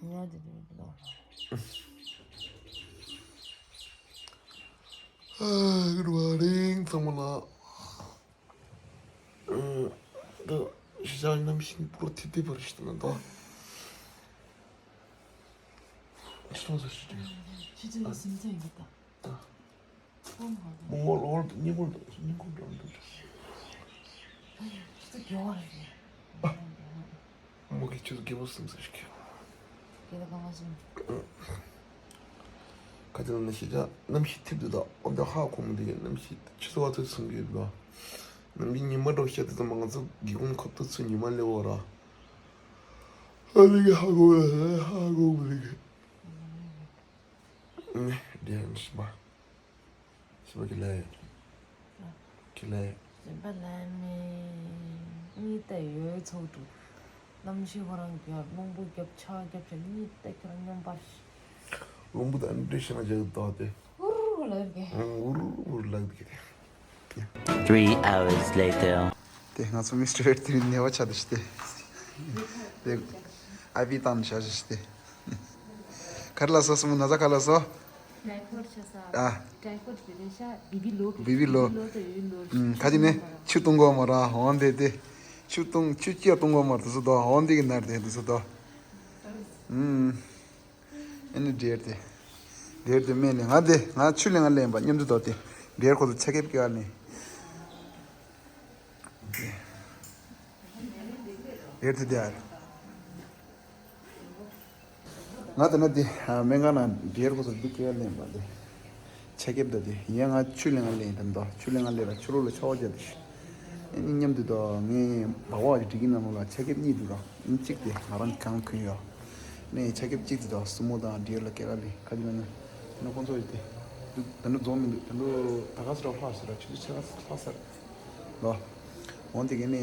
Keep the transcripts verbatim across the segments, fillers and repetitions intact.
ཉལ་དེ་དེ་དེ་དང་། Good morning ཚང་མ་ལ། ཨ། ད་ཤི་ཅང་ནམ་ཤིན་པུ་ར་ཐི་ཐི་བར་ཤི་ཏ་ན་ད། ཤི་ཏོང་ས་ཤི་ཏི། ཤི་ཅང་སེམས་ཅན་གྱི་ད། ད། མོ་ངོ་ལོར་དུ་སྙིང་ཁུང་དང་སྙིང་ཁུང་དང་དུ། ཨ་ཡ་ཁྱི་ཚོ་རྒྱལ་བ་རེད། མོ་གི་ཆུ་ཚོད་རྒྱལ་པོ་སུམ་ཚོད་ཞིག་གི། རྒྱལ་པོ་གང་བ་སུམ། ཁ་ཅིག་ལ་ནི་ཤི་ཅང་གནམ་གཤིས་ཐིབས་དུ་དང་ཨོ་འདི་ཧ་གོ་མི་འདི་གནམ་གཤིས་ཆུ་ཚོད་བ་ཚོད་སུམ་གི་ཡོད་ལ། ནམ་གྱི་ཉི་མ་འགྲོ་ཤ་དེ་ཚོ་མ་ང་ཚོ་སྒེའུ་ཁུང་ཁ་ཐུག་ཚོ་ཉི་མ་སླེབས་འོ་ར། ཨ་ལི་གི་ཧ་གོ་ལ་ཧ་གོ་མི་འདི་གི། ཨ་ནི་འདི་ཡང་ཤི་པ། ཤི་པ་གི་ལ་ཡོད། ཁྱི་ལ་ཡོད། སེམས་པ་ལ་ནི་གཉིད་ད་ཡོད་ཚོགས་འགྲོ། གནམ་གཤིས་ཁོ་རང་གི་རླུང་བུ་རྒྱབ་ཆར་རྒྱབ་ཆ་གཉིད་ད་ཁྱོད་རང་སྙོམས་པར། རླུང་བུ་དང་འདྲེ་ཤ་ན་རྒྱག་ཏོ་དེ། འུར་འུར་ལབ་གི། ཨང་འུར་འུར་ལབ་གི་དེ། Three hours later. དེ་ང་ཚོ་མི་སི་ཊར་ཝེད་དེ་ནས་ནེ་བ་ཆ་དེ་ཤི་དེ། དེ་ཨ་བི་བཏང་ནས་བྱ་ཞིག་ཤི་དེ། ག་རེ་ལ་སོ་སོ་མོ་ན་ཚ་ག་ལ་སོ། ཊའི་ཕོཌ་ཆ་ས། ཨ། ཊའི་ཕོཌ་བི་རེ་ཤ་བི་བི་ལོ། བི་བི་ལོ། བི་བི་ལོ་དང་ཡུལ་ལོ། ཨུམ་ཁ་ཅིག་ནི་ཆུ་བཏུང་གོ་མ་ར་འོན་ཏེ་དེ། ཆུ་བཏུང་ཆུ་སྐྱ་བཏུང་གོ་མ་ར་དེ་ཚོ་དོ་འོན་ཏེ་གི་ནར་དེ་དེ་ཚོ་དོ། ཨུམ། ཨེ་ནི་འདྲེར་དེ། འདྲེར་དེ་སྨན་ནི་ང་དེ་ང་ཆུ་ལེན་ང་ལེན་པ་མཉམ་དུ་དོ་དེ། འདྲེར་ཁོ་ཚོ་ཆ་ཁེབས་ཀྱི་ཨ་ནི། འདྲེར་དེ་དེ་ཨ། ང་དེ་ན་དེ་སྨན་ཁང་ན་འདྲེར་ཁོ་ཚོ་འདི་སྐྱེ་བ་ལེན་པ་དེ། ཆ་ཁེབས་དེ་དེ་ཡན་ང་ཆུ་ལེན་ང་ལེན་དེ་འདོ་ཆུ་ལེན་ང་ལེན་ལ་ཆུ་ལོག་ལ་ཆ་བ་བརྒྱབ་དེ། ཨེ་ནི་མཉམ་དུ་དོ་ངའི་སྦག་སྦག་གི་དྲི་གི་ནང་ལོགས་ལ་ཆ་ཁེབས་གཉིས་འདུག་ར་ཨེ་གཅིག་དེ་ང་རང་གང་གོན་ཡོད། ནས་ཆ་ཁེབས་གཅིག་དེ་དག་སྲུ་མོ་དང་འབྲེལ་ལ་སྐད་ག་ལས་ཁ་ཅིག་ན་ན། དེ་ནས་ཁོང་ཚོ་ཡོད་དེ། དེ་འདྲ་རྫོང་མི་འདུག་དེ་འདྲ་ད་ག་སེ་ར་ལྷག་སེ་ར་ཆུ་ཚོད་ཆ་ག་སེ་ལྷག་སེ་ར། ལོ། འོན་ཏེ་གི་ནས་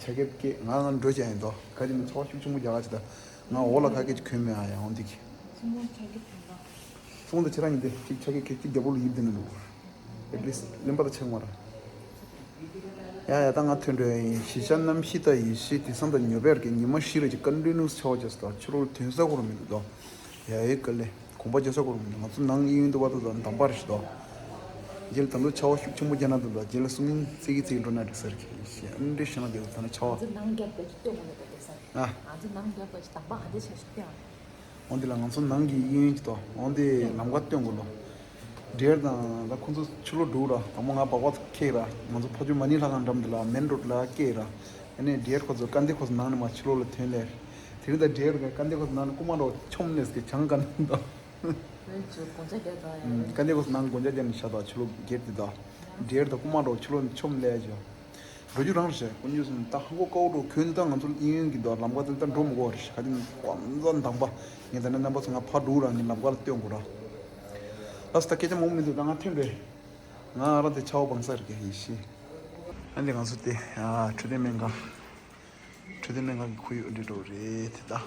ཆ་ཁེབས་སྐད་ང་ང་འགྲོ་བྱ་ཡིན་དོ་ཁ་ཅིག་ན་ཚོགས་ཤུགས་ཆེན་པོ་རྒྱག་ག་ཅི་ད། ང་འོག་ལ་ཁ་སྐད་ཅིག་གོན་མེད་ཨ་ཡ་འོན་ཏེ་གི། སྲུ་མོ་ཆ་ཁེབས་གོན་པ། སོང་དེ་ཁྱེད་རང་ཡིན་ཏེ་གཅིག་ཆ་ཁེབས་སྐད་ཅིག་རྒྱབ་པོ་ལ་ཡིབ་དེ་ནས་འདུག་ཨེ་ལི་སི་ལེན་པ་དང་ཆགས་མ་ར། ཡ་ཡ་ད་ང་ཐོན་འགྲོ་ཡིན་གཞིས་ཆགས་གནམ་གཤིས་ད་ཡེ་ཤེས་དེང་སང་ད་ཉོ་བེར་གི་ཉི་མ་བཞི་རེ་ཅིག་ཀོན་ཊི་ནུ་སི་ཆར་པ་རྒྱག་ས་ད་ཕྱི་ལོགས་ལ་ཐོན་ས་ཁོ་རང་མི་འདུག་ད། ཡ་ཡོད་ག་ལེ་གོམ་པ་རྒྱག་ས་ཁོ་རང་མི་འདུག་ང་ཚོ་ནང་གཡས་གཡོན་དུ་བ་ད་ད་འདམ་པ་རེ་ཞིག་ད། རྗེས་ལ་ད་ལོ་ཆར་པ་ཤུགས་ཆེན་པོ་རྒྱག་ན་ད་ད་རྗེས་ལ་སུམ་རྩེ་གི་རྩེ་གི་འགྲོ་ན་འགྲིག་ས་རེད་ཤི་ཨ་འདྲེ་ཤི་ན་དེ་ད་ན་ཆར་པ། ང་ཚོ་ནང་རྒྱབ་ཀྱི་སྟོད་མོ་ལ་ད་དེ་ས་རེད། ཨ། ང་ཚོ་ནང་རྒྱབ་ཀྱི་འདམ་པ་ཧ་དེ་ཆ་ཞིག་སྟོད་ཨ། འོན་ཏེ་ལ་ང་ཚོ་ནང་གི་གཡས་གཡོན་གྱི་ཐོག་འོན་ཏེ་ལམ་ཁ་སྟོན་དགོས་ལོ། འདྲེར་དང་ལ་ཁོ་ཚོ་ཕྱི་ལོགས་འགྲོ་ར་དང་མོ་ང་སྦག་སྦག་ཁེག་ར་ང་ཚོ་ཕ་ཇོ་མ་ནི་ལྷ་ཁང་འགྲམ་དུ་ལ་མེན་རོ་ཌི་ལ་སྐྱེལ་ར། ཨ་ནི་འདྲེར་ཁོ་ཚོ་ཀ་འདི་ཁོ་ཚོ་ནང་ནས་མ་ཕྱི་ལོགས་ལ་ཐོན་ལེར། དེ་རིང་ད་འདྲེར་ཀ་འདི་ཁོ་ཚོ་ནང་ནས་རྐུ་མ་རོ་ཆོམ་ནས་ཀྱི་བྱང་ཀ་འདི་དང་། ཀ་འདི་ཁོ་ཚོ་ནང་སྒོ་ལྕགས་བརྒྱབ་ནས་བཞག་དང་ཕྱི་ལོགས་སྒེར་འདི་དང་། འདྲེར་དང་རྐུ་མ་རོ་ཕྱི་ལོགས་ནས་ཆོམ་ལེ་ཡ་ཅོ། འགྲོ་རྒྱུ་རང་རེད་ཤག་དཀོན་མཆོག་གསུམ་ད་ཧང་གོ་ཀའོ་འགྲོ་ཁྱོད་ནི་ད་ང་ཚོ་གཡས་གཡོན་གྱི་ད་ལམ་ཁ་དེ་ད་འགྲོ་མི་དགོས་རེད་ཤག་ག་དེ་ནི་ཀོ་ཙམ་དང་པ་ངས་ད་ནི་རྣམ་པ་ཚོ་ང་ཕར་འགྲོ་ར་ངས་ལམ་ཁ་ལ་སྟོན་དགོས་ར། ལགས་སོ་ད་སྐད་ཆ་མང་པོ་མི་འདུག་ད་ང་ཐོན་རེད། ང་ང་རང་དེ་ཆར་པ་བང་ས་རེད་ཀྱི་ཡིན་ཤི། ཨ་འདི་ང་ཚོ་དེ་འཕྲོད་བསྟེན་སྨན་ཁང་། འཕྲོད་བསྟེན་སྨན་ཁང་གི་ཁོར་ཡུག་འདི་འགྲོ་རེད་དེ་ད།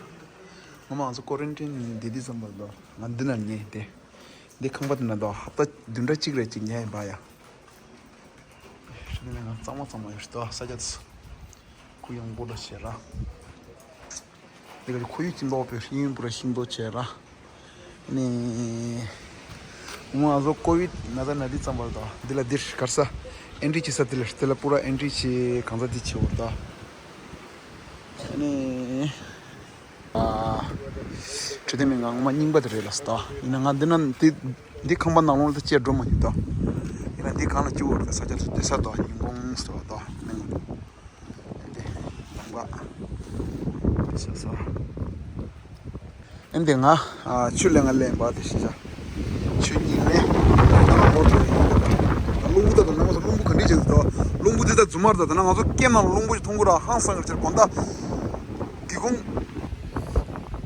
ངོ་མ་ང་ཚོ་ཀོ་རན་ཊིན་འདི་འདི་ཙམ་པ་ལ་ང་འདི་ན་ཉལ་ཏེ། འདི་ཁང་པ་འདི་ན་ད་ཧབ་ཏ་བདུན་ཕྲག་གཅིག་རེ་གཅིག་ཉལ་ཡིན་པ་ཡ། ཧྲི་ནི་ནང་གཙང་མ་གཙང་མ་ཡོད་ཤི་ཏོ་ས་ཆ་ཚོ། ཁུ་ཡང་པོ་ལ་བྱེད་ར། འདི་ག་ཁོར་ཡུག་ཅིག་འདོག་པའི་ཧྲི་ཡུན་པོ་ར་ཤིང་ཏོག་བྱེད་ར། ནི། ང་ཚོ་ཀོ་བིད་ན་ཚ་ན་འདི་ཙམ་པར་དང་འདི་ལ་འདིར་གར་ས་ཨེན་ཊི་བྱེད་ས་འདི་ལ་འདི་ལ་པུ་ར་ཨེན་ཊི་བྱེད་གང་ས་འདི་བྱེད་འོར་ད། ནི། འཕྲོད་བསྟེན་སྨན་ཁང་ངོ་མ་རྙིང་པ་དེ་རེད་ལ་སོ་ད། ཡིན་ན་ང་འདི་ན་འདི་འདི་ཁང་པ་ནང་ལོགས་ལ་ད་ཅེར་འགྲོ་མ་ཡིན་ད། ཡིན་ན་འདི་གང་ལ་བཅུག་འོར་ད་ས་ཆ་ཚོ་བསྡད་ས་ད་ཉིན་གུང་སོ་ད་སྨན་ཁང་། འདི་ལམ་ཁ། ཤ་ས། ཨེ་འདི་ང་ཆུ་ལེན་ང་ལེན་པ་དེ་ཤི་ཤ། ཆུ་གཉིས་ལེན། རླུང་བུ་ད་ད་ན་ང་ཚོ་རླུང་བུ་ག་འདྲ་བྱེད་དོ། རླུང་བུ་འདི་ད་རྫུན་མར་ད་ད་ན་ང་ཚོ་ཀེམ་ནང་རླུང་བུ་ཞིག་མཐོང་གི་ར་ཧང་སང་གི་ཕྱིར་དགོན་ད། སྒེའུ་ཁུང་།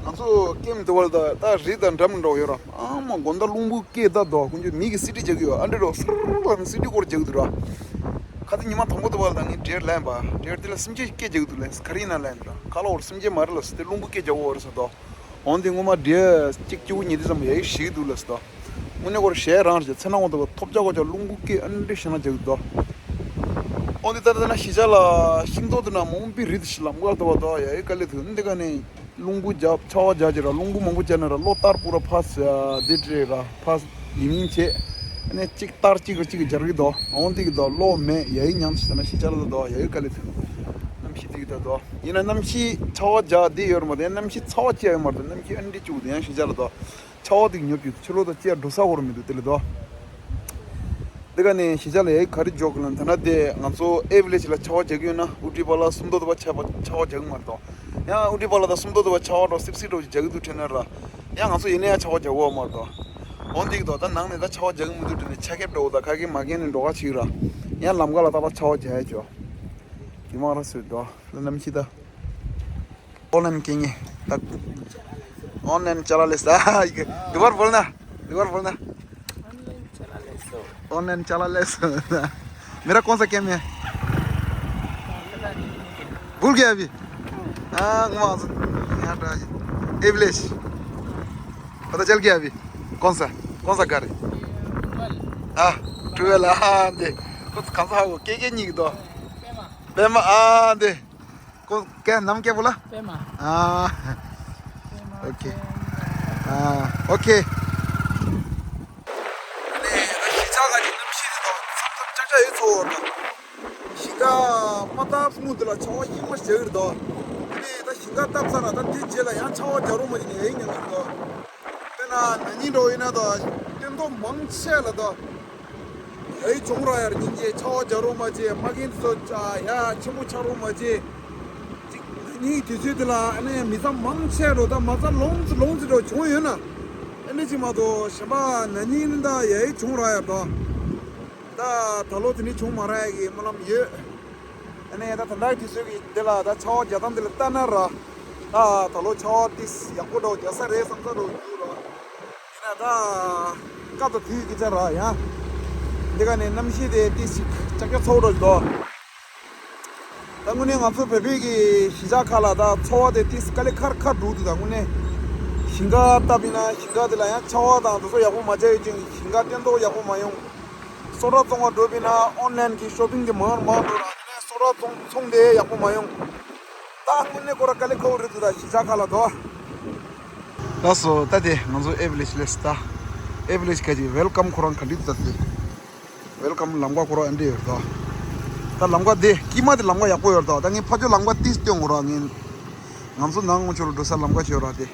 ང་ཚོ་ཀེམ་དེ་བར་ད་ད་རི་དང་འགྲམ་འགྲོ་ཡོད་ར། ཨ་མ་དགོན་ད་རླུང་བུ་སྐད་ད་དོ་ཀུན་ཆུ་མི་གི་སི་ཏི་རྒྱག་གི་ཡོད་ཨ་འདྲ་རོ་སུར་ལ་སི་ཏི་སྐོར་རྒྱག་གི་འདུག་ར། ཁ་ཚི་ཉི་མ་དང་པོ་དུ་བ་ལ་ནི་འདྲེར་ལན་པ་འདྲེར་དེ་ལ་སེམས་ཅན་སྐད་རྒྱག་གི་འདུག་ལན་ག་རེ་ཡིན་ན་ལན་ར་ཁ་ལ་འོར་སེམས་ཅན་མ་རེད་ལ་སི་ཏི་རླུང་བུ་སྐད་རྒྱག་འོ་རེད་ས་དོ། འོན་ཏེ་ངོ་མ་འདྲེ་གཅིག་གཅིག་པུ་ཉི་ཏི་ཙམ་ཡ་ཡི་ཞིག་འདུག་ལ་སི་དོ། དངོས་གནས་སྐོར་ཞལ་རང་རེད་ཚེ་ན་འོ་དུ་བ་ཐོབ་ཆ་གོ་ཆ་རླུང་བུ་སྐད་ཨ་འདྲེ་ཤ་ན་རྒྱག་གི་འདུག་འོ་འདི་ལྟར་ད་ན་གཞིས་ཆགས་ལ་ཤིང་ཏོག་དེ་ན་མང་པོའི་རི་དེ་ཞིག་ལམ་ཁ་ལ་ལྟ་བ་དང་ཡ་ཡི་དཀའ་ལས་ཐུག་འདི་ག་ནས་རླུང་བུ་རྒྱབ་ཆར་པ་རྒྱག་ཅིག་ར་རླུང་བུ་མང་པོ་རྒྱག་ན་ར་གློག་ལྟར་སྤུ་ར་ཕ་ས་དེ་སྤྲད་ར་ཕ་ས་ཡིན་མིན་བྱས་ཨ་ནས་གཅིག་ལྟར་གཅིག་ར་གཅིག་རྒྱག་གི་འདུག་འོ་འདི་གི་འདུག་གློག་མེད་ཡ་ཡི་ཉམས་ཞིག་ད་ན་གཞིས་ཆགས་ལ་ལྟ་བ་ཡ་ཡི་དཀའ་ལས་ཐུག་གནམ་གཤིས་འདི་གི་ད་འདུག་ཡིན་ན་གནམ་གཤིས་ཆར་པ་རྒྱག་འདི་ཡོད་ར་མ་གཏོགས་གནམ་གཤིས་ཚ་བ་ཅི་ཡང་ཡོད་མ་རེད། གནམ་གཤིས་ཨ་འདི་བཅུག་འདི་ཡང་གཞིས་ཆགས་ལ་ལྟ་བ། ཆར་པ་དེ་ཉོབ་ཀྱི་ཕྱི་ལོགས་དང་བཅས་འགྲོ་ས་ཧོར་མི་འདུག་དེ་ལས་དོ། དེ་ག་ནས་གཞིས་ཆགས་ལ་ཡའི་ག་རེ་འཇོག་གི་ལ་ད་ན་དེ་ང་ཚོ་ཨེ་བི་ལེ་ཇི་ལ་ཆར་པ་རྒྱག་གི་ཡོད་ན་ཨུ་ཏི་པ་ལ་སུམ་མདོ་དུ་བ་ཆར་པ་ཆར་པ་རྒྱག་གི་མ་རེད་དོ། ཡང་ཨུ་ཏི་པ་ལ་དང་སུམ་མདོ་དུ་བ་ཆར་པ་འགྲོ་སིབ་སིབ་འགྲོ་རྒྱག་གི་འདུག་དྲན་ན་ར་ཡང་ང་ཚོ་ཡིན་ན་ཡང་ཆར་པ་རྒྱག་གི་ཡོད་མ་རེད་དོ། འོན་ཏེ་གི་དོ་ད་ནང་ནས་ད་ཆར་པ་རྒྱག་གི་མི་འདུག་དྲན་ནས་ཆ་ཁེབས་འགྲོ་ད་ཁ་གི་མ་གན་ནས་འགྲོ་ག་ཆིག་ར་ཡང་ལམ་ཁ་ལ་ཏག་ཏག་ཆར་པ་རྒྱག་ཡ་ཅོ། དེ་མ་ར་སུ་དོ་ད་གནམ་གཤིས་ད། ऑनलाइन के नहीं तक ऑनलाइन चला ले सा दुबार बोलना दुबार बोलना ऑनलाइन चला ले सो ऑनलाइन चला ले सो मेरा कौन सा गेम है भूल गया अभी हाँ वहाँ एवलेश पता चल गया अभी कौन सा कौन सा घर है हाँ ट्वेल्व हाँ दे कुछ कौन सा हो के के नहीं तो बेमा हाँ दे को क्या नाम क्या बोला? पेमा। हाँ। पेमा ओके। पेमा। हाँ, ओके। ཨ་ནི་ད་གཞིས་ཆགས་ཀྱི་གནམ་གཤིས་དེ་དང་མཚམས་མཚམས་ཅག་ཅག་ཡོད་ཚོད་འོར་ན། ཞིང་ཁ་མ་བཏབ་སྔོན་དེ་ལ་ཆར་པ་ཡིན་མ་ཞིག་རྒྱག་གི་རེད་དོ། ཨ་ནི་ད་ཞིང་ཁ་བཏབ་ཚར་ན་ད་དེ་རྗེས་ལ་ཡང་ཆར་པ་རྒྱག་རོགས་མ་བྱེད་ནས་ཡིན་ཉན་གི་རེད་དོ། དཔེར་ན་ན་ནིང་འགྲོ་ཡིན་ན་ད་སྟོན་ཐོག་མང་ཆེ་ལ་ད། ཡའི་གྱོང་ར་ཡར་སྙིང་རྗེ་ཆར་པ་རྒྱག་རོགས་མ་བྱེད་མ་གིན་ཚོ་ཡ་ཆེན་པོ་ཆགས་རོགས་མ་བྱེད། ཅིག་ཉིན་དུས་ཚོད་དེ་ལ་ཨ་ནི་མི་ཚང་མང་ཆེ་རོ་ད་མ་རྩ་ལོང་ཙི་ལོང་ཙི་འགྲོ་གྱོང་ཡོད་ན་ཨ་ནི་ཅིག་མ་གཏོགས་གཞན་པ་ན་ནིང་ད་ཡའི་གྱོང་ར་ཡར་ད་ད་ད་ལོ་དེ་ནི་གྱོང་མ་ར་ཡ་གི་སྨོན་ལམ་ཡོད། ཨ་ནི་ད་ད་ལྟ་དུས་ཚོད་ཀྱི་འདི་ལ་ད་ཆར་པ་རྒྱག་སྟངས་འདི་ལ་ལྟ་ན་ར་ད་ད་ལོ་ཆར་པ་ཏིས་ཡག་པོ་འགྲོ་རྒྱག་ས་རེད་བསམ་ས་རོ་ཡོད་ར། ཡིན་ན་ད་སྐབས་དང་དུས་ཀྱི་ཆ་ར་ཡང་། འདི་ག་ནས་གནམ་གཤིས་དེ་ཏིས་ཅིག་ཅག་ཅག་ཚ་བོ་འགྲོ་འདུག་ད་དངོས་གནས་ང་ཚོ་བོད་བོད་ཀྱི་གཞིས་ཆགས་ཁག་ལ་ད་ཚ་བ་དེ་ཏིས་དཀའ་ལས་ཁག་ཁག་འགྲོ་འདུག་ད་དངོས་གནས་ཞིང་ཁ་བཏབ་ཡིན་ན་ཞིང་ཁ་དེ་ལ་ཡང་ཆར་པ་དང་དེ་ཚོ་ཡག་པོ་མ་བྱས་ཡོད་ཅིང་ཞིང་ཁ་སྟོན་ཐོག་ཡག་པོ་མ་ཡོང་། སོ་ཊ་བཙོང་བ་འགྲོ་པ་ཡིན་ན་ཨོན་ལན་གྱི་ཤོ་པིང་དེ་མང་རུ་མང་རུ་འགྲོ་ར་དེ་ནས་སོ་ཊ་བཙོང་ཚོང་དེ་ཡག་པོ་མ་ཡོང་། ད་དངོས་གནས་ཁོ་ར་དཀའ་ལས་ཁག་པོ་རེད་འདུག་ད་གཞིས་ཆགས་ཁག་ལ་དོ། ལགས་སོ། ད་དེ་ང་ཚོ་ཨེ་བི་ལེ་ཇི་སླེབས་སོང་། ད་ཨེ་བི་ལེ་ཇི་ཁ་ཅིག་ཝེལ་ཀམ་ཁོ་རང་ག་འདྲ་འདུག་ད་དེ་ཝེལ་ཀམ་ལམ་ཁ་ཁོ་རང་ཨེ་འདྲ་ཡོད་ད། ད་ལམ་ཁ་དེ་དཀྱིལ་མ་དེ་ལམ་ཁ་ཡག་པོ་ཡོད་ད། ད་ངས་ཕ་ཇོ་ལམ་ཁ་ཏིས་སྟོན་དགོས་ར། ངས་ང་ཚོ་ནང་ངོ་ཆོ་རུ་འགྲོ་ས་ལམ་ཁ་ཅིག་ཡོད་ར་དེ།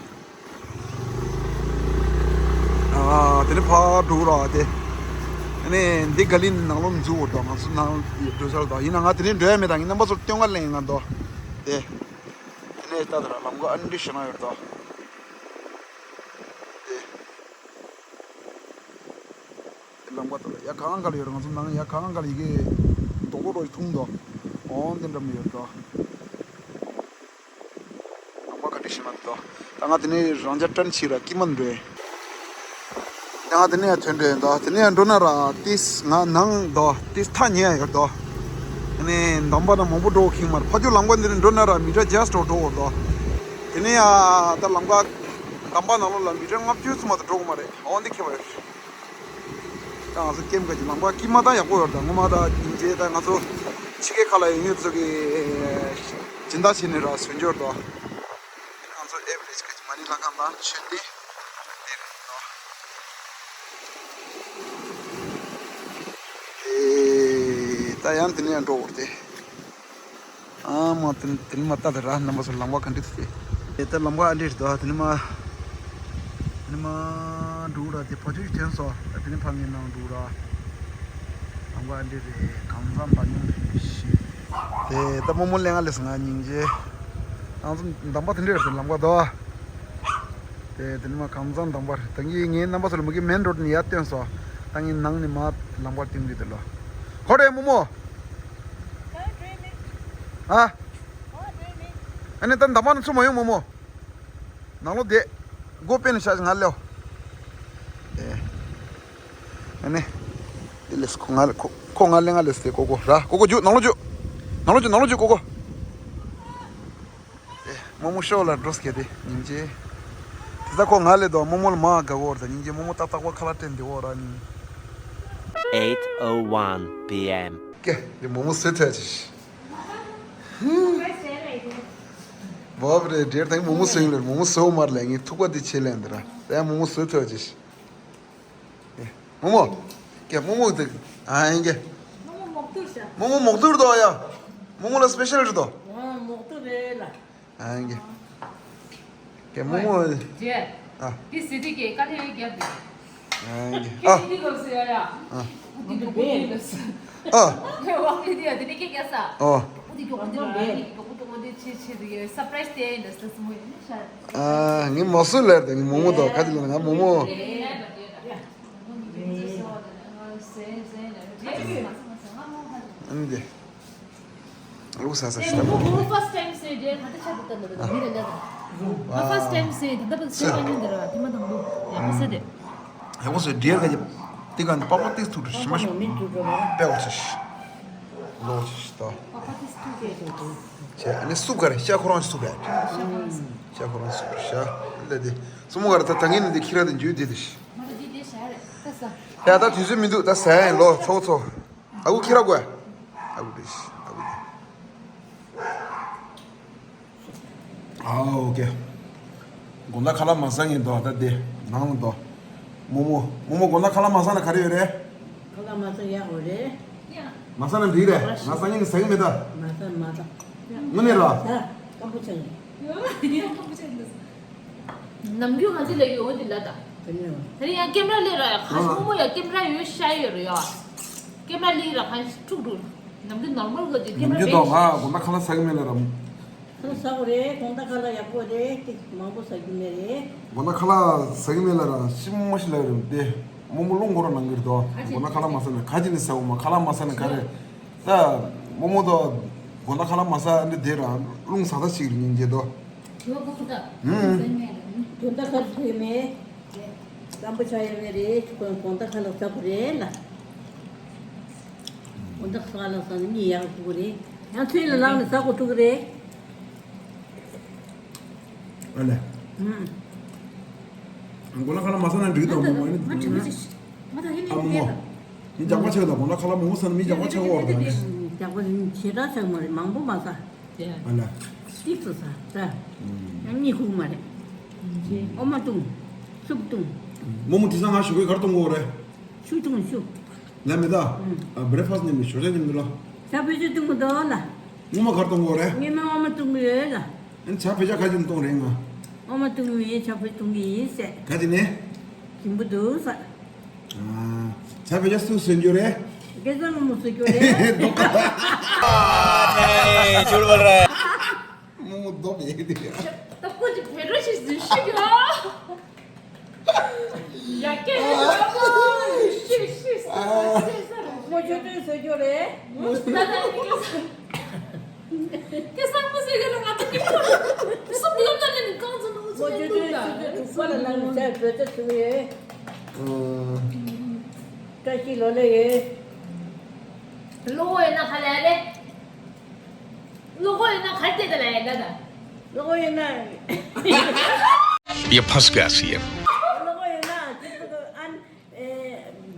ཨ་དེ་ནས་ཕར་འགྲོ་ར་དེ། ཨ་ནི་འདི་ག་ལི་ནང་ལོགས་འཛུལ་འོ་ད། ང་ཚོ་ནང་འགྲོ་ས་ར་ད། ཡིན་ན་ང་དེ་ནས་འགྲོ་ཡ་མེད་ད། ངས་རྣམ་པ་ཚོར་སྟོན་ག་ལེན་ཡིན་ང་ད་དེ། དེ་ནས་ལྟ་དུས་ར་ལམ་ཁ་ཨ་འདྲ་ཞེ་དྲག་ཡོད་ད། དེ། དེ་ལམ་ཁ་དེ་ལ་ཡ་གང་ག་ལ་ཡོད་ར། ང་ཚོ་ནང་ཡ་གང་ག་ལ་ཡི་གེ་རྡོག་རྡོག་རྡོག་ཅིག་མཐོང་ད། འོ་དེ་འདྲ་མི་ཡོད་ད། ལམ་ཁ་ག་འདྲ་ཞེ་དྲག་ད། ད་ང་དེ་ནས་རང་ཅག་ཊན་ཕྱིན་ར་དཀྱིལ་མ་འགྲོ་ཡ། ད་ང་དེ་ནས་ཡ་ཐོན་འགྲོ་ཡ་ད། དེ་ནས་ཡ་འགྲོ་ན་ར་ཏིས་ང་ནང་ད་ཏིས་ཐག་ཉེ་ཡ་ཡོད་ད། དེ་ནས་འདམ་པ་ན་མང་པོ་འགྲོ་ཁེངས་མ་རེད། ཕ་ཇོ་ལམ་ཁ་འདི་ནས་འགྲོ་ན་ར་མི་ཊར་ཇ་སི་ཊི་འགྲོ་འོ་ད། དེ་ནས་ཡ་ད་ལམ་ཁ་འདམ་པ་ནང་ལོགས་ལ་མི་ཊར་ལྔ་བཅུ་ཙམ་མ་གཏོགས་འགྲོ་གི་མ་རེད། འོ་འདི་ཁེ་བ་ཡོད། ད་ང་ཚོ་ཀེམ་ག་གི་ལམ་ཁ་དཀྱིལ་མ་ད་ཡག་པོ་ཡོད་ད། ངོ་མ་ད་སྙིང་རྗེ། ད་ང་ཚོ་ཕྱི་རྒྱལ་ཁག་ལ་ཡོད་མཁན་ཚོ་གི་སྦྱིན་བདག་བྱས་ནས་ར་བཟོས་འབྱོར་ད། ང་ཚོ་ཨེ་བི་ལེ་ཇི་ག་གི་མ་ཎི་ལྷ་ཁང་དང་མཆོད་རྟེན་འདི་རེད་ད། ཨེ་ད་ཡང་དེ་ནས་ཡང་འགྲོ་འོར་ཏེ། ཨ་མ་དེ་དེ་ནས་མ་ལྟ་དེ་ར་རྣམ་པ་ཚོ་ལམ་ཁ་ག་འདྲ་དེ། དེ་ལྟར་ལམ་ཁ་ཨ་འདྲ་རེད་དོ། དེ་ནས་མ་དེ་ནས་མ་འགྲོ་ར་དེ་ཕ་ཆུ་ཡི་ཐོན་སོ། དེ་ནས་ཕ་ངའི་ནང་འགྲོ་ར། ལམ་ཁ་ཨ་འདྲ་རེད། གང་ཟག་འདྲ་མཉམ་རེད་ཤི། དེ་ད་རྨོ་མོ་ལེན་ང་ལས་ང་སྙིང་རྗེ། ང་ཚོ་འདམ་པ་དེ་འདྲ་རེད་དེ་ལམ་ཁ་དོ། དེ་དེ་ནས་མ་གང་ཟག་འདམ་པ་རེད། ད་ངས་ངའི་རྣམ་པ་ཚོ་ལ་མ་གི་མེན་རོ་ཌི་ནས་ཡར་བཏོན་སོ། ད་ངས་ནང་ནས་མ་ལམ་ཁ་བཏོན་གི་དེ་ལོ། ཁོ་རེད་རྨོ་མོ། ཨ། ཨ་ནི་ད་འདམ་པ་ནས་ཚུར་མ་ཡོང་རྨོ་མོ། ནང་ལོགས་བསྡད། སྒོ་ཕྱེ་ནས་བཞག་ང་སླེབས། ཨེ། ཨ་ནི། དེ་ལས་ཁོ་ང་ལ་ཁོ་ཁོ་ང་ལ་ང་ལས་ཏེ་ཀོ་ཀོ་ར་ཀོ་ཀོ་འཇུ་ནང་ལོགས་འཇུ། ནང་ལོགས་འཇུ་ནང་ལོགས་འཇུ་ཀོ་ཀོ། ཨེ། རྨོ་མོ་ཤོག་ལ་འགྲོ་སྐྱེ་དེ་སྙིང་རྗེ། དེ་ད་ཁོ་ང་ལས་དོ་རྨོ་མོ་ལ་མ་དགའ་གོ་ར་ད་སྙིང་རྗེ། རྨོ་མོ་ཏག་ཏག་པ་ཁ་ལག་སྟན་དེ་འོ་ར་ནི། eight oh one p.m. ཀེ། འདི་མོག་མོག་བཟོས་ཐལ་ཅིག། བབ་རེད། འདྲེར་དང་མོག་མོག་བཟོས་ཡིན་ལ། མོག་མོག་བཟོ་མར་ལས་ངས་ཐུག་པ་འདི་བྱེད་ལན་འདི་ར། ད་ཡང་མོག་མོག་བཟོས་ཐལ་ཅིག། མོག་མོག་ཀེ། མོག་མོག་འདི། ཨ་ཡིན་ཀེ། མོག་མོག་མོག་ཐུར་དོ་ཡ། མོག་མོག་ལ་སི་པེ་ཤལ་རེད་དོ། མོག་ཐུར་རེད་ལ། ཨང་གི། ཀེ་མོ་མོ། ཨོའི། ཨ། འདི་སི་ཏི་གི་དཀའ་ལས་རྒྱབ་དེ། ཨང་གི། ཁྱེད་ཨ། འདི་གོ་སི་ཡ་ཡ། ཨ། འདི་གོ་འདི་ལ་སི། ཨ། ཁྱེད་ཝང་ལི་དེ་ཡ་དེ་ནི་ཀེ་ཀེ་ས། ཨོ། འདི་གོ་འདི་ལ་ནི་གོ་གོ་འདི་ཆེ་ཆེ་དེ་སར་པ་རའི་སི་དེ་ཡིན་ད་སི་སི་མོ་ཡིན་ཤ། ཨ། ངས་མོ་སུ་ལེར་དེ་ངས་མོ་མོ་དོ་ཁ་ཅིག་ལ་ང་མོ་མོ། ཨང་གི། ལུགས་ས་ས་ཤི་ད་མོ། ངོ་ཕར་སི་ཊའིམ་ཟེར་དེ་ད་ལྟ་ཆགས་འདུག་ད་འདུག་མི་རེ་ལ། ང་ཕར་སི་ཊའིམ་ཟེར་ད་ལྟ་བུ་ཟེར་མ་མྱོང་འདི་ར་དེ་མ་དང་པོ་ཡག་པོ་ཟེར་དེ། ཡག་པོ་ཟེར་འདྲེ་ག་ཅི། དེ་ག་ནི་པགས་པ་ཏིག་ཐུག་འགྲོ་ཤི་མ་ཤི། པེའོ་ཆི་ཤི། ལོ་ཆི་ཤི་ད། ཆེ་ཨ་ནི་སུབ་ག་རེ་ཤ་ཁོ་རང་སུབ་ག་རེ། ཤ་ཁོ་རང་སུབ་ཤ་ལ་དེ། སུ་མོ་ག་རེ་ད་ད་ངེད་ནི་དེ་ཁྱི་ར་དེ་འཇུས་དེ་དེ་ཤི། ཡ་ད་དུས་ཚོད་མི་འདུག་ད་ཟ་ཡ་ཡིན་ལོ་ཚོ་ཚོ། ཨ་ཁུ་ཁྱེར་ར་དགོས། ཨ་ཁུ་རེད། ཨ་ཁུ་རེད། ཨ་ཨོ་ཀེ། དགོང་དག་ཁ་ལག་མ་ཟ་ངེས་འདུག་ད་དེ་ནང་ལ་འདུག་མོ་མོ་མོ་མོ་དགོང་དག་ཁ་ལག་མ་ཟ་ན་ག་རེ་ཡོད་རེད། ཁ་ལག་མ་ཟ་ཡག་ཡོད་རེད། མ་ཟ་ན་འགྲིག་རེད། ང་ཟ་ངེས་ནི་ཟ་གི་མེད་ད། མ་ཟ་མ་ཟ། དངོས་གནས་ར། ཟ། སྐམ་པོ་ཆགས་ཡིན། ནམ་རྒྱུན་ང་ཚོ་ལས་ཀྱི་འོ་འདི་ལ་དང་། དེ་ནས་དེ་ནས་ཡང་ཀེམ་ར་ལས་ར་ཡ་ཁ་ཤས་མོ་མོ་ཡ་ཀེམ་ར་ཡོད་ཤ་ཡོད་ར་ཡ། ཀེམ་ར་ལས་ར་ཁ་ཤས་འཁྲུག་འགྲོ། ནམ་རྒྱུན་ནོར་མལ་གི་ཀེམ་ར་ནམ་རྒྱུན་རེད་དང་ཤ། ང་དགོང་དག་ཁ་ལག་ཟ་གི་མེད་ལ་ར། ཁ་ལག་ཟ་དགོས་རེད། དགོང་དག་ཁ་ལག་ཡག་པོ་རེད། ཏིག་མང་པོ་ཟ་རྒྱུ་མེད་རེད། དགོང་དག་ཁ་ལག་ཟ་གི་མེད་ལ་ར་ཤི་མོ་ཤི་ལ་རེད་དེ། མོ་མོ་རླུང་འཁོར་ར་ནང་གི་རེད་དོ། དགོང་དག་ཁ་ལག་མ་ཟ་ན་ག་ཅི་ནས་ཟ་འོ་མ་ཁ་ལག་མ་ཟ་ན་ག་རེ། ད་མོ་མོ་དོ། དགོང་དག་ཁ་ལག་མ་ཟ་འདི་དེ་ར་རླུང་ཟ་ད་ཞིག་རེད་སྙིང་རྗེ་དོ། ཧུམ། དགོང་དག་ཁ་ལག་ཟ་མེད། སྐམ་པོ་ཆགས་ཡོད་མེད་རེད། ཁོ་དགོང་དག་ཁ་ལག་ཟ་དགོས་རེད་ལ། དགོང་དག་ཁ་ལག་ཟ་ན་མི་ཡག་དགོས་རེད། ཡང་ཚེ་ལ་ལངས་ནས་ཟ་དགོས་ཐུག་གི་རེད། ཨ་ལས། ཧུམ། དགོང་དག་ཁ་ལག་མ་ཟ་ན་འགྲིག་དོ་མོ་མོ་ཨ་ནི། ང་དྲན་པ་ཅི། ང་ད་ཧི་ལི་ཨ་མོ་མོ། མི་རྒྱགས་པ་ཆགས་དང་དགོང་དག་ཁ་ལག་མང་པོ་ཟ་ན་མི་རྒྱགས་པ་ཆགས་འོར་དང་ནས། རྒྱགས་པ་ཞེ་དྲག་ཆགས་མ་རེད། མང་པོ་མ་ཟ། ཨ་ལ། ཏིག་ཙམ་ཟ། ད། ཡང་གཉིད་ཁུག་མ་རེད། འོ་མ་བཏུང་། སུབ་བཏུང་། མོ་མོ་དེ་སང་ང་ཞོགས་ཀས་གར་གཏོང་དགོས་རེད། ཆུ་བཏུང་ཆུ། ལ་མེ་ད། ཨ་བྷི་རེག་ཕ་སི་ཉམས་ནས་ཞོགས་ཇ་ཉམས་ནས་ལ། ཇ་བོད་ཇ་བཏུང་གི་འདུག་ལ། སྔོན་མ་གར་གཏོང་དགོས་རེད། སྔོན་མ་འོ་མ་བཏུང་གི་ཡོད་ལ། ཨ་ཇ་བོད་ཇ་ག་ཅིག་གཏོང་རེད་ང་། འོ་མ་བཏུང་གི་མིན། ཇ་བོད་བཏུང་གི་ཡིན་ཟེར། ག་ཅིག་ནས། ཞིམ་པོ་འདུག་ཟེར། ཨ། ཇ་བོད་ཇ་སུས་བཟོས་རྒྱུ་རེད། སྐལ་བཟང་མོ་མོ་བཟོས་རྒྱུ་རེད། ཨ་ནེ་ཇུར་བ་རེད། མོ་མོ་རྡོག་ཡིན་དེ། ད་ཀོ་ཅི་བེ་རོ་ཞིག་བཟོས་ཤིག་ཡ། ཡ་ཀེ་ཡ་ཀེ་ཤི་ཤི་ཤི་ཤི། མོ་ཆོས་སྒྲོན་བཟོས་རྒྱུ་རེད། མོ་ཆོས་སྒྲོན། ཁྱེད་ཚང་མ་ཟེར་གི་རེད། ང་ཚོ་ནི་སུམ་ཡོད་ན་ནི་གང་ཚོ་ནང་ཚོ་མོ་ཆོས་སྒྲོན་ཆུ་ཚོད་དྲུག་པ་ལ་ལངས་ནས་བོད་ཚོ་ཚུགས་ཡོད། བཀྲ་ཤིས་ལོ་ལེགས་ཡོད། ལོ་ཡོད་ན་ག་ལ་རེད། ལོ་ཡོད་ན་ག་རེ་བལྟས་ད་ལ་ཡ་ད་ད། ལོ་ཡོད་ན། ये फंस गया सीएम। ལོ་ཡོད་ན་ཅི་ཟེར་གི་ཨན།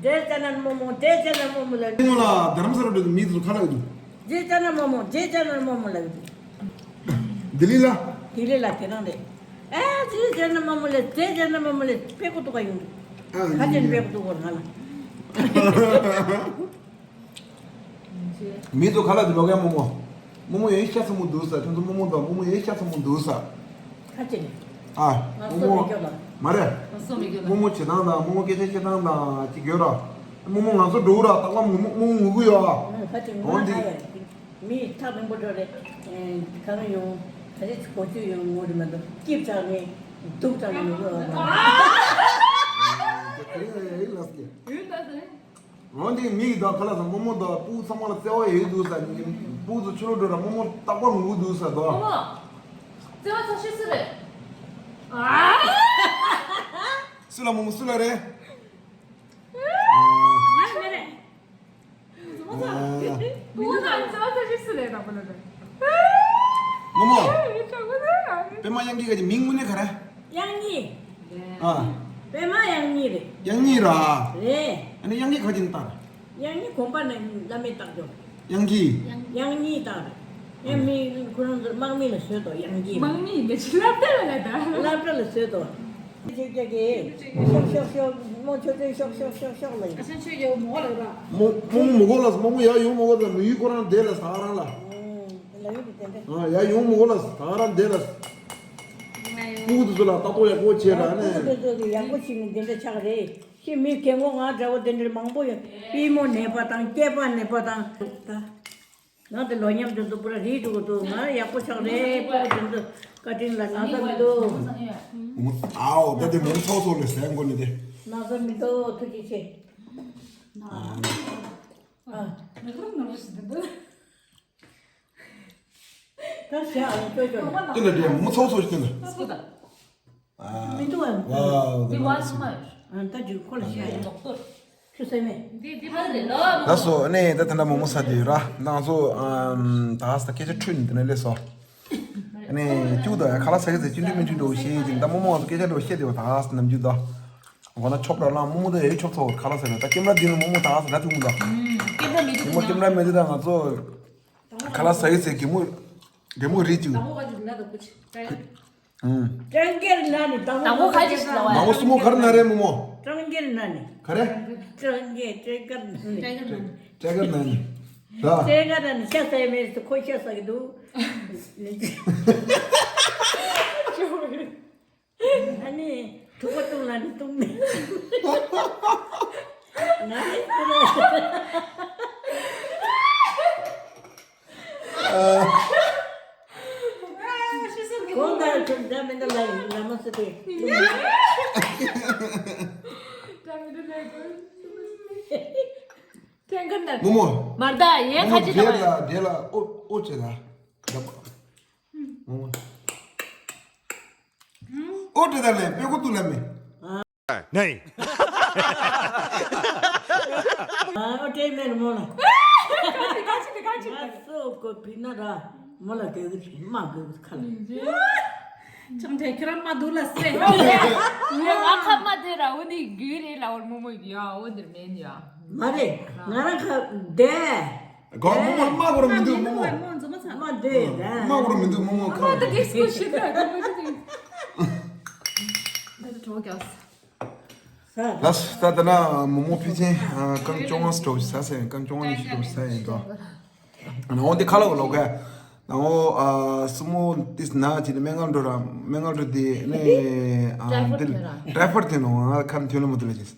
འདྲེ་ཅ་ན་རྨོ་མོ། འདྲེ་ཅ་ན་རྨོ་མོ་ལ། རྨོ་མོ་ལ་རྡ་རམ་ས་ལ་འགྲོ་དུས་མི་ཚོ་ཁ་ལག་འདུག་འདྲེ་ཅ་ན་རྨོ་མོ། འདྲེ་ཅ་ན་རྨོ་མོ་ལ་འདུག་ལྡི་ལི་ལ། ལྡི་ལི་ལ་དེ་རང་རེད། ཨ་འདྲེ་ཅ་ན་རྨོ་མོ་ལ། འདྲེ་ཅ་ན་རྨོ་མོ་ལ་དཔེ་ཁོ་ཐུག་ག་ཡོང་འདུག་ཨ་ཁ་ཅན་དཔེ་ཁོ་ཐུག་གོ་ང་ལ། མི་ཚོ་ཁ་ལག་འདི་ལོག་ཡ་རྨོ་མོ། རྨོ་མོ་ཡོད་ཤ་ཚ་མོ་འདུག་ས། ཁྱོད་ཚོ་རྨོ་མོ་དང་རྨོ་མོ་ཡོད་ཤ་ཚ་མོ་འདུག་ས། ཁ་ཅིག་ཨ། ང་རྨོ་སོ་མོ། མི་སྐྱོ་ལ། མ་རེད། ང་སོ་མི་སྐྱོ་ལ། རྨོ་མོ་བྱེད་སྟངས་དང་རྨོ་མོ་སྐད་ཆ་བཤད་སྟངས་དང་ཅིག་ཡོད་ར། རྨོ་མོ་ང་ཚོ་འགྲོ་ར་རྟག་པར་རྨོ་མོ་རྨོ་མོ་ངུ་གི་ཡོད་ཨ། ཁ་ཅིག་ངུ་འོན་ན་ཏེ། ཧ་ཡ། མི་ཐག་རིང་པོ་འགྲོ་རེད། གང་ཡོང་། ག་རེ་གོ་ཆོད་ཡོང་ངུ་རེད་མ་གཏོགས་སྐྱིད་དྲགས་ནས་སྡུག་དྲགས་ནས་ངུ་གི་ཡོད་ཨ། ཡོད་ད་ཟེར། འོན་ཏེ་མིག་དང་ཁ་ལག་དང་རྨོ་མོ་དང་སྤུ་གུ་ཚང་མ་ལ་བརྩེ་བ་ཡོད་འདུག་ས། སྤུ་གུ་ཚོ་ཕྱི་ལོགས་འགྲོ་ར་རྨོ་མོ་རྟག་པར་ངུ་འདུག་ས་དོ། རྨོ་མོ། བརྩེ་བ་ཚོ་ཤི་སུ་རེད། ཨ། སུ་ལ་རྨོ་མོ་སུ་ལ་རེད། ང་མི་རེད། རྨོ་མོ་ཚོ་ཨ། སྤུ་གུ་དང་བརྩེ་བ་ཚོ་ཤི་སུ་རེད་དང་པོ་ལ་རེད། རྨོ་མོ། པད་མ་དབྱངས་སྐྱིད་ག་ཅི་མིང་དངོས་གནས་ག་རེ། དབྱངས་སྐྱིད། ཨ། པད་མ་དབྱངས་སྐྱིད་རེད། དབྱངས་སྐྱིད་ར། རེད། ཨ་ནི་དབྱངས་སྐྱིད་ག་ཅི་ནས་བཏགས་ར། དབྱངས་སྙན་དགོན་པ་ནས་བླ་མས་བཏགས་ཀྱོ། དབྱངས་སྐྱིད། དབྱངས་སྙན་བཏགས་རེད། ཡང་མི་ཁོ་རང་ཚོ་དམག་མི་ལ་བཟོས་ཏོ། དབྱངས་སྐྱིད་ལ། དམག་མི་ཡིན་པའི་ཕྱིར་སློབ་གྲྭ་ལ་ལ་ད། སློབ་གྲྭ་ལ་བཟོས་ཏོ། ཤོག་ཤོག་ཤོག་ཤོག་ཤོག་ཤོག་ཤོག་ལ་ཡིན། ཨ་ཆེན་ཆོས་ཡོད་མོ་ལ་ར། རྨོ་རྨོ་མོ་མོ་གོ་ལ་རྨོ་མོ་ཡ་ཡོད་མོ་གོ་ལ་མི་ཡུལ་ཁོ་རང་བསྡད་ལ་ས་རང་ལ། ལ་ཡོད་པའི་དེ་འདྲ། ཨ་ཡ་ཡོད་མོ་གོ་ལ་ས་རང་བསྡད་ལ། སྤུ་གུ་དེ་ཚོ་ལ་ལྟ་རྟོག་ཡག་པོ་བྱས་ར་ནས། སྤུ་གུ་དེ་ཚོ་གི་ཡག་པོ་བྱས་ནས་འདི་འདྲ་ཆགས་རེད། ཁྱེད་མི་རྒན་གོག་ང་འདྲ་བོ་དེ་འདྲ་མང་པོ་ཡོད། པུས་མོ་ནད་པ་དང་སྐེད་པ་ནད་པ་དང་། ད་ང་དེ་ལོ་མཉམ་དེ་ཚོ་པུ་ར་རིལ་འགྲོ་གི་འདུག་ང་ཡག་པོ་ཆགས་རེད། སྤུ་གུ་དེ་ཚོ་བཀའ་དྲིན་ལ་ན་ཚ་མི་འདུག་མོ་ཨའོ་ད་དེ་མོ་ཚོགས་ཚོགས་ལས་ཟས་འགོ་ནི་དེ། ན་ཚ་མི་འདུག་ཐུགས་རྗེ་ཆེ། ཨ། ཨ། མི་ཁོམ་ནོར་ཞིག་འདུག་ད་ཞག་ཨ་ནི་ཅོ་ཅོ་ལ། དེ་ལ་དེ་མོ་ཚོགས་ཚོགས་ཤིག་དེ་ལ། ཨ། མི་འདུག་ཨ། ཝའོ། དེ་བ་སུ་མ་ཡོད། ཨ། ད་འཇུ་ཁོ་ལ་ཤ་ཡ། ཆུ་སེ་མེ། འདི་འདི་ཕ་རེད་ལོ། ད་སོ་ཨ་ནི་ད་ད་ལྟ་མོ་མོ་ས་དེ་ཡོད་ར། ང་ཚོ་ཨམ་ད་ས་སྐད་ཆ་འཁྲུལ་ནས་དེ་ནས་སླེབས་སོ། ཨ་ནི་ཅུ་ད་ཡ་ཁ་ལག་ཟ་གི་ཟེར་ཅི་འདྲ་མི་འདྲ་འགྲོ་ཤེས་ཀྱི་ད་མོ་མོ་ང་ཚོ་སྐད་ཆ་འགྲོ་ཤེས་དེ་བ་ད་ས་ནམ་རྒྱུན་ད། འོ་ན་ཆོབ་ར་ལང་མོ་མོ་ད་ཡ་ཆོབ་ཚོ་ཁ་ལག་ཟ་གི་ད་ཀེམ་ར་འདི་ནས་མོ་མོ་ད་ས་ད་ཐུག་མོ་ད། ཀེམ་ར་མི་འདུག་མོ་ཀེམ་ར་མི་འདུག་ད་ང་ཚོ་ཁ་ལག་ཟ་གི་ཟེར་གི་མོ་གི་མོ་རེད་ཅུ། ད་མོ་ག་ཅིག་ན་ད་ཁུ་ཆི། ཀྲང་གེར་ན་ནི་དང་པོ་ཁ་ཅིག་ལ་བ། མ་མོ་སུ་མོ་གར་ན་རེ་མོ་མོ། ཀྲང་གེར་ན་ནི། ག་རེ། ཀྲང་གེ་ཀྲེ་གར་ན་ནི། ཀྲེ་གར་ན་ནི། ར། ཀྲེ་གར་ན་ནི་ཤ་ཟ་མེད་སུ་ཁོ་ཤ་ཟ་གི་འདུག་ཨ་ནི་ཐུག་པ་བཏུང་ལ་ནི་བཏུང་མེད། ང་ནི་ཁོ་ར། གོང་ལྟར་ཁྱོད་འདྲ་མི་འདྲ་ལ་ཡིན་ལ་མ་སི་ཏེ། ཐེང་ག་ནད། མོ་མོ། མར་ད་ཡེ་ཁ་ཅི་ད། འབྲེལ་ལ་འབྲེལ་ལ་ཨོ་ཨོ་ཅེ་ད། མོ་མོ། ཨོ་ཏེ་ད་ལེ་པེ་ཀོ་ཏུ་ལ་མེ། ནེ། ཨ་ཨོ་ཏེ་མེ་ར་མོ་ལ། ང་སོ་ཀོ་པི་ན་ར་མོ་ལ་གེ་གི་མ་གེ་གི་ཁ་ལ། ཅང་ཐེ་ཁྱོད་རང་མ་འདུག་ལ་སེ། ང་ཁ་མ་དེ་ར་འོ་འདི་གུ་རེ་ལ་འོར་མོ་མོ་ཡ་འོ་འདིར་མེན་ཡ། མ་རེད། ང་རང་ཁ་བདེ། གོ་མོ་མོ་མ་གོ་ར་མི་འདུག་མོ་མོ། མ་བདེ་ད། མ་གོ་ར་མི་འདུག་མོ་མོ་ཁ། མ་ད་གེ་སུ་ཤི་ད་གོ་མོ་ཅི་དེ། ད་ད་གྲོགས་རྒྱག་ལགས་ད་ད་ན་མོ་མོ་ཕལ་ཆེར་རྐང་བཅོ་ལྔ་སྤྲོ་ཞིག་ཟ་ཟེར་རྐང་བཅོ་ལྔ་ཉི་ཤུ་སྤྲོ་ཞིག་ཟ་ཡིན་དོ། ནང་འོ་འདི་ཁ་ལོ་ལོ་ག་ནང་འོ་སུ་མོ་ཏིས་ན་ཅི་ནི་སྨན་ཁང་འགྲོ་ར་སྨན་ཁང་འགྲོ་དེ་ནི་ཏྲའི་ཕོར་ཏི་ནོ་ང་ཁམ་ཐོན་ལ་མ་ཐོན་ལ་ཅིས།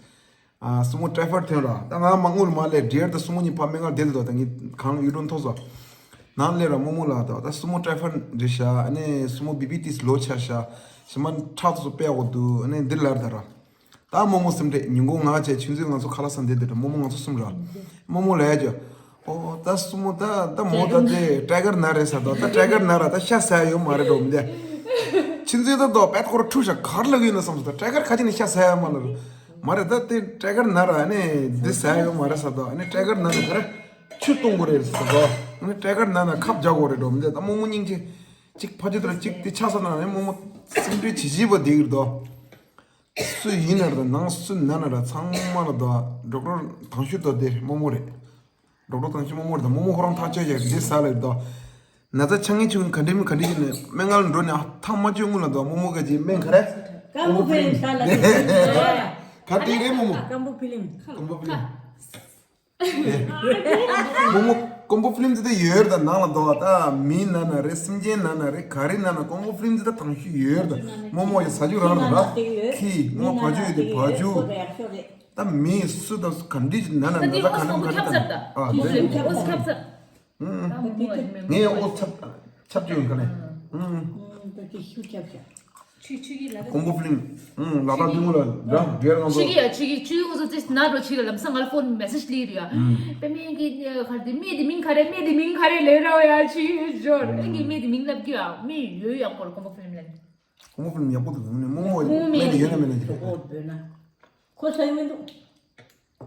སུ་མོ་ཏྲའི་ཕོར་ཐོན་ར་ད་ང་མ་དངུལ་མ་ལས་འདྲེར་ད་སུ་མོ་གཉིས་ཕ་སྨན་ཁང་བསྡད་དོ་ད་ངས་གང་ཡུལ་གྲོང་ཐོག་སོ། ནང་ལས་ར་མོ་མོ་ལ་ད་ད་སུ་མོ་ཏྲའི་ཕོར་འདྲེ་ཤ་ཨ་ནི་སུ་མོ་བི་བི་ཏིས་ལོ་ཆ་ཤ་ཞི་མ་ཁྲག་ཏུ་སུ་པེ་འོ་དུ་ཨ་ནི་འདི་ལར་ད་ར། ད་མོ་མོ་སེམས་ཁྲལ་ཉིན་གུང་ང་བྱས་ཆུ་ཚོད་ང་ཚོ་ཁ་ལག་ཟ་འདི་འདི་འདྲ་མོ་མོ་ང་ཚོ་གསུམ་ར། མོ་མོ་ལ་ཡ་ཅོ། ཨོ་ད་སུ་མོ་ད་ད་མོ་ད་དེ་ཏྲའི་གར་ན་རེ་ས་ད་ད་ཏྲའི་གར་ན་ར་ད་ཤ་ཟ་ཡ་ཡོད་མ་རེད་འགྲོ་མི་འདི། ཆུ་ཚོད་ད་དོ་པད་ཁོ་ར་ཁྲུ་ཤ་གར་ལ་གི་ཡོད་ན་བསམ་སོ་ད་ཏྲའི་གར་ཁ་ཅིག་ནི་ཤ་ཟ་ཡ་མ་ལ་རུ། མ་རེད་ད་དེ་ཏྲའི་གར་ན་ར་ཨ་ནི་འདི་ཟ་ཡ་ཡོད་མ་རེད་ས་ད་ཨ་ནི་ཏྲའི་གར་ན་ན་ག་རེ་ཆུ་གཏོང་དགོས་རེད་ས་ད་ཨ་ནི་ཏྲའི་གར་ན་ན་ཁབ་རྒྱག་དགོས་རེད་འགྲོ་མི་འདི་ད་མོ་མོ་སྙིང་རྗེ་གཅིག་ཕ་ཆུ་དེ་ར་གཅིག་དེ་ཆ་ས་ན་ཨ་ནི་མོ་མོ་སེམས་ཁྲལ་བྱེད་བྱེད་པ་བསྡད་གི་རེད་དོ། སུ་ཡིན་ན་ར་ནང་སུ་ན་ན་ར་ཚང་མ་ལ་དོ་ཌོག་ཊར་དང་ཤུ་དོ་དེ་རེད་མོ་མོ་རེད། ཌོག་ཊར་དང་ཤུ་མོ་མོ་རེད་དོ་མོ་མོ་ཁོ་རང་ཐག་ཆོད་ཡ་དེ་ས་ལ་རེད་དོ། ན་ཚ་ཆང་ངེ་ཆུང་ག་འདྲི་མི་ག་འདྲི་ཡིན་ནས་སྨན་ཁང་འགྲོ་ནས་ཐག་མ་ཆོད་སྔོན་ལ་དོ་མོ་མོ་ག་ཅི་སྨན་ག་རེ། སྐམ་པོ་ཕི་ལིམ་ས་ལ་དེ་ག་དེ་རེད་མོ་མོ། སྐམ་པོ་ཕི་ལིམ། སྐམ་པོ་ཕི་ལིམ། མོ་མོ་ཀོང་པོ་ཕི་ལིམ་ཙི་ད་ཡོད་རེད་ད་ནང་ལ་འདུག་ད་མི་ན་ན་རེད་སེམས་ཅན་ན་ན་རེད་ག་རེ་ན་ན་ཀོང་པོ་ཕི་ལིམ་ཙི་ད་དང་ཤུ་ཡོད་རེད་ད་མོ་མོ་ཡི་ས་ཆུ་རང་རེད་ད་ཁི་མོ་བ་ཆུ་ཡོད་དེ་བ་ཆུ་ད་མི་སུ་ད་ག་འདྲི་ཅི་ན་ན་ན་ད་ག་འདྲི་ག་འདྲི་ཨ་ངས་ཨོ་ཚབ་ཚབ་ཅུ་ཡོད་ག་ལེ། ཁོང་པོ་ཕི་ལིམ། ཨུང་ལ་དྭགས་ཐུན་མོང་ལ་ར་རྒྱལ་ང་ཚོ། ཆི་གི་ཡ་ཆི་གི་ཆི་གི་ང་ཚོ་ཙིས་ན་འགྲོ་ཆི་གི་ལམ་སང་ང་ལ་ཕོན་མེ་སེཇ་སླེབས་རེད་ཡ། པེ་མེ་གི་ག་རེ་དེ་མི་དེ་མིང་ག་རེ་མི་དེ་མིང་ག་རེ་ལས་ར་ཡ་ཆི་ཞོར་ཨེ་གི་མི་དེ་མིང་ལབ་གི་ཡ་མི་ཡོད་ཡ་ཁོ་ལ་ཁོང་པོ་ཕི་ལིམ་ལ། ཁོང་པོ་ཕི་ལིམ་ཡག་པོ་འདུག་ནི་མོ་མོ་མོ་མེ་མེ་དེ་ཡོད་ན་མེད་ན་ཅི་རེད། ཁོ་ས་ཡོད་མི་འདུག་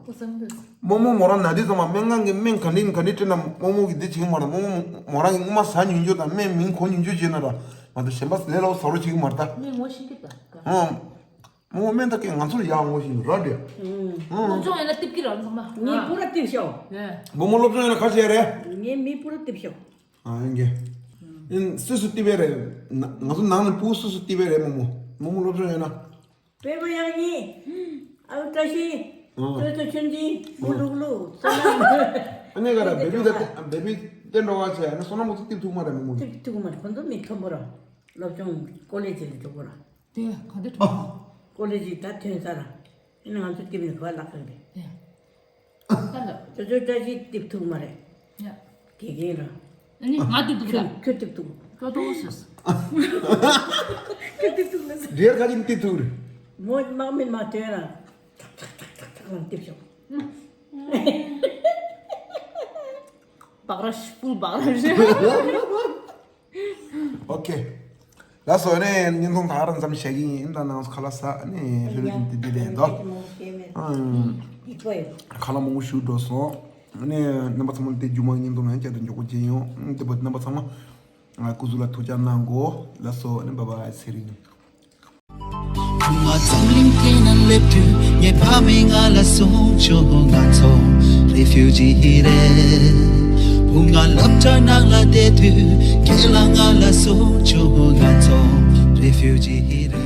ཁོ་ས་མི་འདུག་རྨོ་མོ་མོ་རང་ན་དུས་ཙམ་པ་སྨན་ཁང་གི་སྨན་ག་འདྲ་ག་འདྲ་སྤྲད་ན་རྨོ་མོ་གི་འདི་བྱེད་ཀྱི་མ་རེད། རྨོ་མོ་མོ་རང་གི་སྔོན་མ་ཟ་མྱོང་རྒྱུ་དང་སྨན་མིང་གོ་མྱོང་རྒྱུ་བྱས་ན་ར་མ་གཏོགས་གཞན་པ་ལས་སླ་པོ་ཟ་རོགས་བྱེད་ཀྱི་མ་རེད་ད། སྨན་ངོ་ཤེས་ཀྱི་ད་ག་ཨང་། མོ་མོ་སྨན་ཐག་གི་ང་ཚོར་ཡག་ངོ་ཞིག་ར་འདྲ། ཨུམ། སློབ་སྦྱོང་ཡིན་ན་ཏིབ་ཀི་རང་ཚང་མ། ངའི་བུ་ར་ཏིབ་ཤོག་ཡ། བུ་མོ་སློབ་སྦྱོང་ཡིན་ན་ཁ་ཤས་རེད། ངའི་མི་བུ་ར་ཏིབ་ཤོག་ཨ་ཡིན་གི། ཨིན་སུ་སུ་ཏིབ་པས་རེད། ང་ང་ཚོ་ནང་ནས་བུ་སུ་སུ་ཏིབ་པས་རེད་མོ་མོ། མོ་མོ་སློབ་སྦྱོང་ཡིན་ན། པེ་པ་ཡང་ཉི། ཨའུ་བཀྲ་ཤིས། ཨ། ཏོས་ཏོ་ཆུན་ཆིན། མུ་ལུག་ལུག་བསོད་ནམས། ཨ་ནེ་ག་ར་བེ་བི་ད་བེ་བི་ཏེ་འགྲོ་བ་བྱས་ན་བསོད་ནམས་མོ་ཚོ་ཏིབ་ཐུག་མ་རེད་མོ་མོ། ཏིབ་ཐུག་མ་རེད། ཁོ་ཚོ་མི་མཐོན་པོ་ར། སློབ་སྦྱོང་ཀོ་ལེ་ཇི་ལ་འགྲོ་གོ་ར། དེ་ག་འདི་འགྲོ། ཀོ་ལེ་ཇི་ད་ཐོན་ས་ར། ཨ་ནེ་ང་ཚོ་ཏིབ་ནས་ག་ལག་གི་རེད། ཡ། ད་ལ། ཏོས་ཏོ་བཀྲ་ཤིས་ཏིབ་ཐུག་མ་རེད། ཡ། དགེ་རྒན་ར། ཨ་ནི་ང་ཏིབ་ཐུག་ར། ཁྱོད་ཁྱོད་ཏིབ་ཐུག་ཏོ་ཏོ་སི། ཁྱོད་ཏིབ་ཐུག་ལ་ཟེར། རེད་ཁ་ཅིག་ཏིབ་ཐུག་རེད། མོ་དམག་མི་མ་ཐོན་ར། ཐག་ཐག་ཐག་ཐག་ཐག་ལ་ཏིབ་ཤོག་སྦག་ར་ཤི་ཕུལ་སྦག་ར་ཤི། ཨོ་ཁེ། ལགས་སོ་ནས་བརྙན་ཐུང་ད་རང་ཙམ་བྱེད་ཀྱི་ཡིན། ད་ནང་ཁ་ལག་ཟ་ནས་ལྷོད་ལྷོད་འདི་འདི་རེད་དོ། ཨང་། ཁ་ལག་མང་པོ་ཞིག་འགྲོ་སོང་། ནས་རྣམ་པ་ཚང་མ་དེ་རྒྱུ་མ་བརྙན་ཐུང་ནང་བསྐྱར་དུ་མགྱོགས་པོ་མཇལ་ཡོང་། དེ་བར་རྣམ་པ་ཚང་མ་སྐུ་གཟུགས་ལ་ཐུགས་ཅག་གནང་གོ། ལགས་སོ་ནས་བཱའི་བཱའི་ཚེ་རིང་། བུ་ང་འཛམ་གླིང་སྟེང་ན་སླེབས་དུས་ངའི་ཕ་མས་ང་ལ་གསུངས་བྱུང་། ང་ཚོ་རེ་ཕིའུ་ཇི་རེད། བུ་ང་སློབ་གྲྭ་ནང་ལ་བསྡད་དུས་ཁྱེད་ལ་ང་ལ་གསུངས་བྱུང་། ང་ཚོ་རེ་ཕིའུ་ཇི་རེད།